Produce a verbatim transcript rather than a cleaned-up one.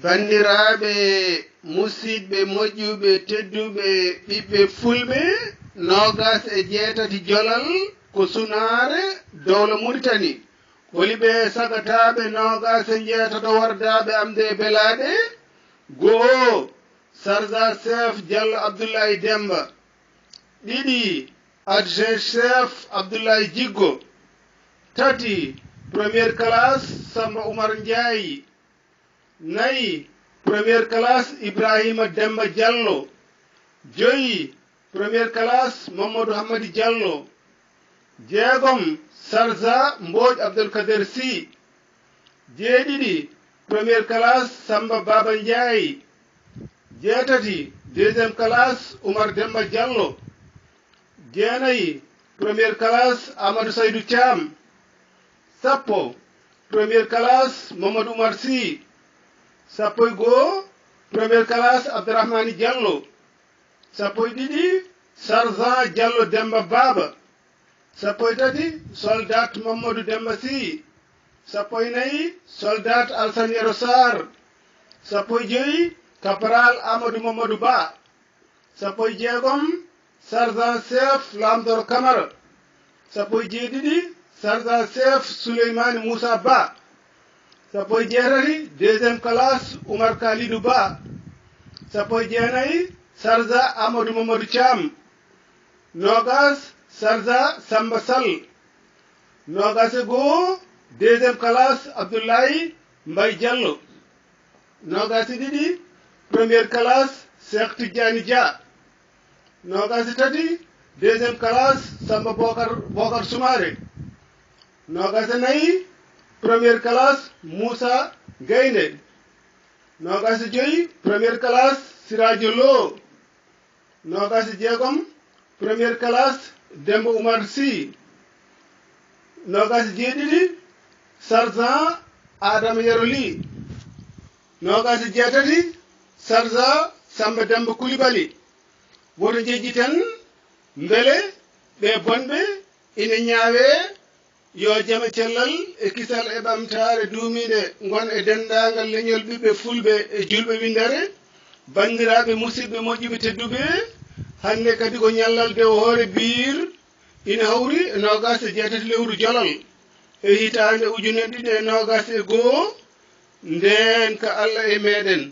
Banndiraaɓe musidɓe moƴƴuɓe tedduɓe ɓiɓɓe fulɓe, noogaas e jeetati jolal ko sunaare dowla Muritani. Holi ɓe sagataaɓe noogaas e njeetato wardaaɓe am de belaaɗe? Go'o, Sarza Seef Jallo Abdullahi Demba. Ɗiɗi, adjoint chef Abdullahi Jiggo. Tati, première classe Samba Umar Njaayi. Nayi, première classe Ibrahima Demba Jallo. Joyi, première classe Mamadou Hamadi Jallo. Jeegom, Sarza Mbooj Abdul Kader Sy. Jeeɗiɗi, première classe Samba Baba Ndiaye. Jeetati, deuxième classe Umar Demba Jallo. Jeenayi, première classe Amadou Saydou Thiam. Sappo, première classe Mamadou Umar Sy. Sappo e goo, première classe Abdourahmani Jallo. Sappo e ɗiɗi, Sarza Jallo Demba Baba. Sappo e tati, soldat Mamadou Demba Sy. Sappo e nayi, soldat Alsan Yero Sarr. Sappo e joyi, caporal Amadou Mamadou Ba. Sappo e jeegom, sergent chef Lamdoro Camara. Sappo e jeeɗiɗi, sergent chef Souleymane Moussa Ba. Sappo e jeetati, deuxième classe Oumar Kalidou Ba. Sappo e jeenayi, sergent Amadou Mamadou Thiam. Noogas, sergent Samba Sall. Noogas e goo, deuxième classe Abdoulaye Mbaye Diallo. Noogas e ɗiɗi, première classe Cheikh Tidiane Dia. Noogas e tati, deuxième classe Samba Bokar Bokar Soumaré. Noogas e nayi, première classe Moussa Gaynde. Noogas e joyi, première classe Siradio Lo. Noogas e jeegom, première classe Demba Oumar Sy. Noogas e jeeɗiɗi, sergent Adama Yero Ly. Noogas e jeetati, sergent Samba Demba Coulibaly. Woto njejjiten mbele ɓe bonɓe ina ñaawee. Yo jam e cellal e kisal e ɓamtaare duumiinde ngon e denndaangal leñol ɓiɓɓe fulɓe e julɓe winndere. Banndiraaɓe musidɓe moƴƴuɓe tedduɓe, hannde kadi ko ñallal dewo hoore biir ina hawri e noogas e jeetati lewru jolal e hitaande ujunere ɗiɗi e noogas e goo. Ndeen ka Alla e meeɗen,